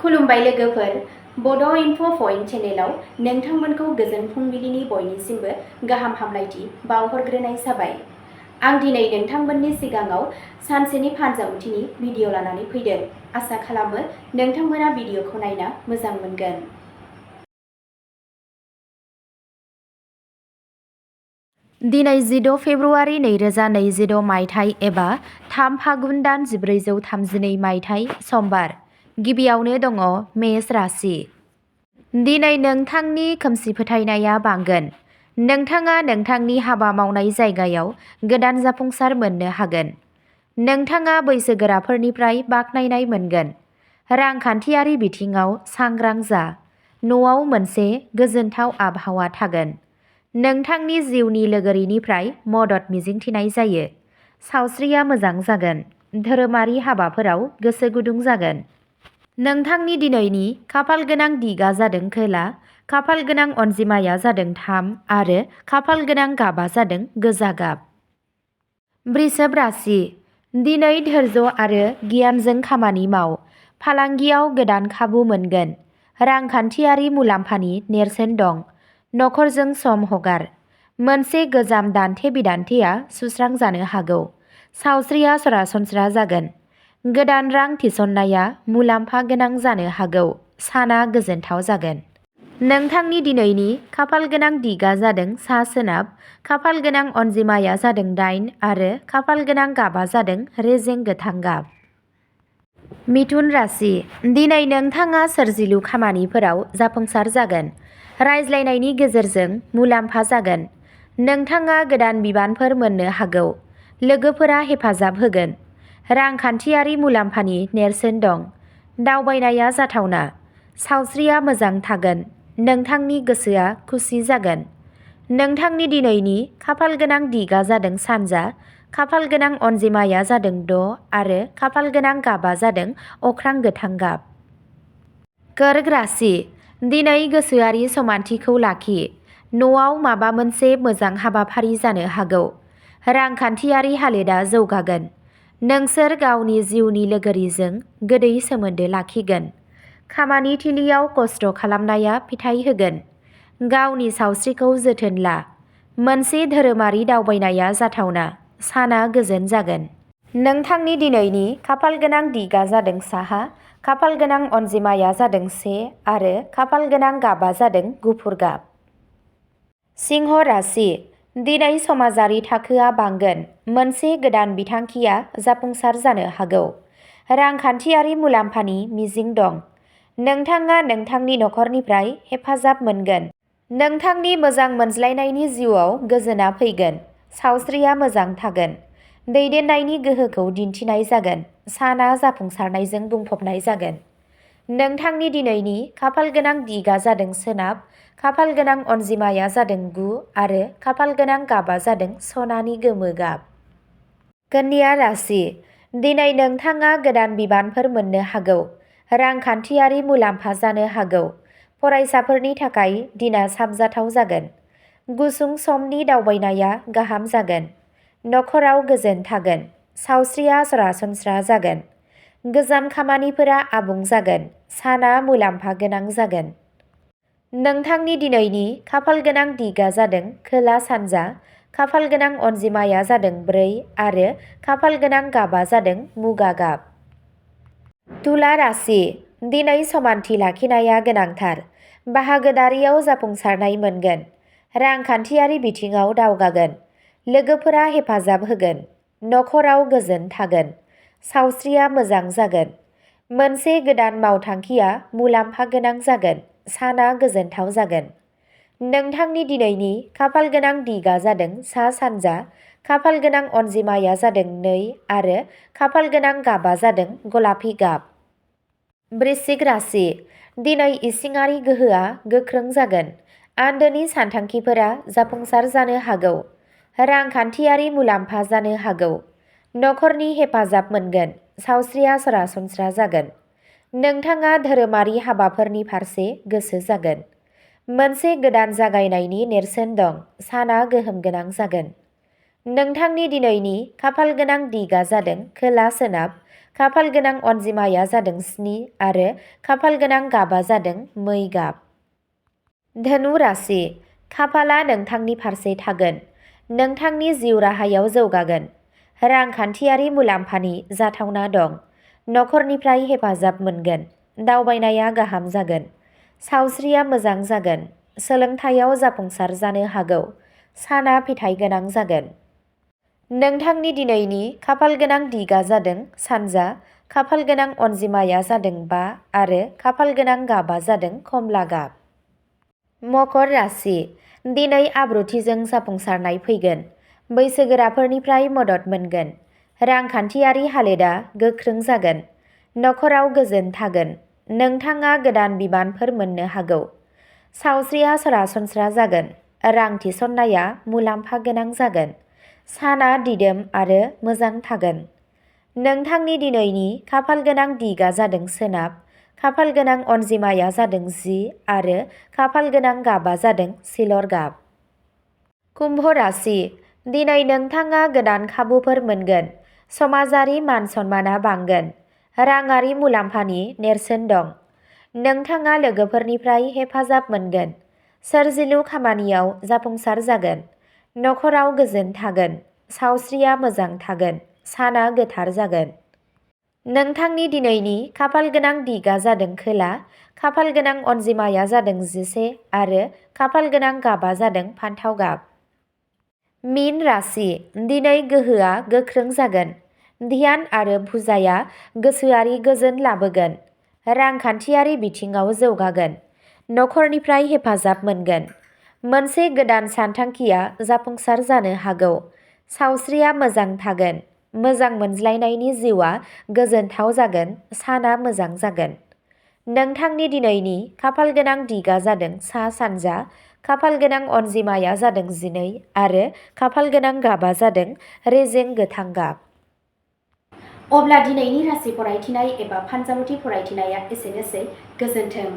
खुलुमबाय लोगोफोर, बड' इनफ' पइन्ट चेनेलाव नोंथांमोनखौ गोजोन फुंबिलिनि बयनिसिमबो गाहाम हामलायथि बावहरग्रोनाय जाबाय। आं दिनै नोंथांमोननि सिगाङाव सानसेनि फानजामुथिनि भिडिअ लानानै फैदों। आसा खालामो नोंथांमोना भिडिअखौ नायना मोजां मोनगोन। दिनै 14 फेब्रुवारि 2026 मायथाइ एबा 3 फागुन दान 1432 मायथाइ समबार। गिबियावनो दङ मेष राशि। दिनै नोंथांनि खोमसि फोथायनाया बांगोन। नोंथाङा नोंथांनि हाबा मावनाय जायगायाव गोदान जाफुंसार मोननो हागोन। नोंथाङा बैसोगोराफोरनिफ्राय बाख्नायनाय मोनगोन। रांखान्थियारि बिथिङाव सांग्रां जा। न'आव मोनसे गोजोनथाव आबहावा थागोन। नोंथांनि जिउनि लोगोरिनिफ्राय मदद मिजिंथिनाय जायो। सावस्रिया मोजां जागोन। धोरोमारि हाबाफोराव गोसो गुदुं जागोन। नोंथांनि दिनैनि खाफाल गोनां दिगा जादों खोला, खाफाल गोनां अनजिमाया जादों 3 आरो खाफाल गोनां गाबा जादों गोजा गाब। वृषभ राशि। दिनै धैर्य आरो गियानजों खामानि माव। फालांगियाव गोदान खाबु मोनगोन। रांखान्थियारि मुलाम्फानि नेरसोन दं। नखरजों सम हगार। मोनसे गोजाम दान्थे बिदान्थेया सुस्रांजानो हागौ। सावस्रिया सरासनस्रा जागोन। गोदान रां थिसननाया मुलाम्फा गोनां जानो हागौ। साना गोजोनथाव जागोन। नोंथांनि दिनैनि खाफाल गोनां दिगा जादों सा सोनाब, खाफाल गोनां अनजिमाया जादों 8 आरो खाफाल गोनां गाबा जादों रेजें गोथां गाब। मिथुन राशि। दिनै नोंथाङा सोरजिलु खामानिफोराव जाफुंसार जागोन। रायज्लायनायनि गेजेरजों मुलाम्फा जागोन। नोंथाङा गोदान बिबानफोर मोननो हागौ। लोगोफोरा हेफाजाब होगोन। रांखान्थियारि मुलाम्फानि नेरसोन दं। दावबायनाया जाथावना। सावस्रिया मोजां थागोन। नोंथांनि गोसोआ खुसि जागोन। नोंथांनि दिनैनि खाफाल गोनां दिगा जादों सानजा, खाफाल गोनां अनजिमाया जादों 6 आरो खाफाल गोनां गाबा जादों अख्रां गोथां गाब। कर्क राशि। दिनै गोसोआरि समानथिखौ लाखि। न'आव माबा मोनसे मोजां हाबाफारि जानो हागौ। रांखान्थियारि हालोदा जौगागोन। नोंसोर गावनि जिउनि लोगोरिजों गोदै सोमोन्दो लाखिगोन। खामानि थिलियाव खस्थ' खालामनाया फिथाइ होगोन। गावनि सावस्रिखौ जोथोन ला। मोनसे धोरोमारि दावबायनाया जाथावना। साना गोजोन जागोन। नोंथांनि दिनैनि खाफाल गोनां दिगा जादों साहा, खाफाल गोनां अनजिमाया जादों 1 आरो खाफाल गोनां गाबा जादों गुफुर गाब। सिंह राशि। दिनै समाजारि थाखोआ बांगोन। मोनसे गोदान बिथांखिया जाफुंसार जानो हागौ। रांखान्थियारि मुलाम्फानि मिजिं दं। नोंथाङा नोंथांनि नखरनिफ्राय हेफाजाब मोनगोन। नोंथांनि मोजां मोनज्लायनायनि जिउआव गोजोना फैगोन। सावस्रिया मोजां थागोन। दैदेननायनि गोहोखौ दिन्थिनाय जागोन। साना जाफुंसारनायजों बुंफबनाय जागोन। नोंथांनि दिनैनि खाफाल गोनां दिगा जादों सोनाब, खाफाल गोनां अनजिमाया जादों 9 आरो खाफाल गोनां गाबा जादों सनानि गोमो गाब। कन्या राशि। दिनै नोंथाङा गोदान बिबानफोर मोननो हागौ। रांखान्थियारि मुलाम्फा जानो हागौ। फरायसाफोरनि थाखाय दिना साबजाथाव जागोन। गुसुं समनि दावबायनाया गाहाम जागोन। नखराव गोजोन थागोन। सावस्रिया सरासनस्रा जागोन। गोजाम खामानिफोरा आबुं जागोन। साना मुलाम्फा गोनां जागोन। नोंथांनि दिनैनि खाफाल गोनां दिगा जादों खोला सानजा, खाफाल गोनां अनजिमाया जादों 4 आरो खाफाल गोनां गाबा जादों मुगा गाब। तुला राशि। दिनै समानथि लाखिनाया गोनांथार। बाहागोदारियाव जाफुंसारनाय मोनगोन। रांखान्थियारि बिथिङाव दावगागोन। लोगोफोरा हेफाजाब होगोन। नखराव गोजोन थागोन। सावस्रिया मोजां जागोन। मोनसे गोदान मावथांखिया मुलाम्फा गोनां जागोन। साना गोजोनथाव जागोन। नोंथांनि दिनैनि खाफाल गोनां दिगा जादों सा सानजा, खाफाल गोनां अनजिमाया जादों 2 आरो खाफाल गोनां गाबा जादों गलापि गाब। वृश्चिक राशि। दिनै इसिङारि गोहोआ गोख्रों जागोन। आन्दोनि सानथांखिफोरा जाफुंसार जानो हागौ। रांखान्थियारि मुलाम्फा जानो हागौ। नखरनि हेफाजाब मोनगोन। सावस्रिया सरासनस्रा जागोन। नोंथाङा धोरोमारि हाबाफोरनि फारसे गोसो जागोन। मोनसे गोदान जागायनायनि नेरसोन दं। साना गोहोम गोनां जागोन। नोंथांनि दिनैनि खाफाल गोनां दिगा जादों खोला सोनाब, खाफाल गोनां अनजिमाया जादों 7 आरो खाफाल गोनां गाबा जादों मै गाब। धनु राशि। खाफाला नोंथांनि फारसे थागोन। नोंथांनि जिउ राहायाव जौगागोन। रांखान्थियारि मुलाम्फानि जाथावना दं। नखरनिफ्राय हेफाजाब मोनगोन। दावबायनाया गाहाम जागोन। सावस्रिया मोजां जागोन। सोलोंथायाव जाफुंसार जानो हागौ। साना फिथाइ गोनां जागोन। नोंथांनि दिनैनि खाफाल गोनां दिगा जादों सानजा, खाफाल गोनां अनजिमाया जादों 5 आरो खाफाल गोनां गाबा जादों खमला गाब। मकर राशि। दिनै आब्रुथिजों जाफुंसारनाय फैगोन। बैसोगोराफोरनिफ्राय मदद मोनगोन। रांखान्थियारि हालोदा गोख्रों जागोन। नखराव गोजोन थागोन। नोंथाङा गोदान बिबानफोर मोननो हागौ। सावस्रिया सरासनस्रा जागोन। रां थिसननाया मुलाम्फा गोनां जागोन। साना दिदोम आरो मोजां थागोन। नोंथांनि दिनैनि खाफाल गोनां दिगा जादों सोनाब, खाफाल गोनां अनजिमाया जादों 10 आरो खाफाल गोनां गाबा जादों सिलर गाब। कुम्भ राशि। दिनै नोंथाङा गोदान खाबुफोर मोनगोन। समाजारि मान सन्माना बांगोन। राङारि मुलाम्फानि नेरसोन दं। नोंथाङा लोगोफोरनिफ्राय हेफाजाब मोनगोन। सोरजिलु खामानियाव जाफुंसार जागोन। नखराव गोजोन थागोन। सावस्रिया मोजां थागोन। साना गोथार जागोन। नोंथांनि दिनैनि खाफाल गोनां दिगा जादों खोला, खाफाल गोनां अनजिमाया जादों 11 आरो खाफाल गोनां गाबा जादों फान्थाव गाब। मीन राशि। दिनै गोहोआ गोख्रों जागोन। ध्यान आरो फुजाया गोसोआरि गोजोन लाबोगोन। रांखान्थियारि बिथिङाव जौगागोन। नखरनिफ्राय हेफाजाब मोनगोन। मोनसे गोदान सानथांखिया जाफुंसार जानो हागौ। सावस्रिया मोजां थागोन। मोजां मोनज्लायनायनि जिउआ गोजोनथाव जागोन। साना मोजां जागोन। नोंथांनि दिनैनि खाफाल गोनां दिगा जादों सा-सानजा, खाफाल गोनां अनजिमाया जादों 12 आरो खाफाल गोनां गाबा जादों रेजें गोथां गाब। अब्ला दिनैनि राशि फरायथिनाय एबा फानजामुथि फरायथिनाया एसेनोसै। गोजोन्थों।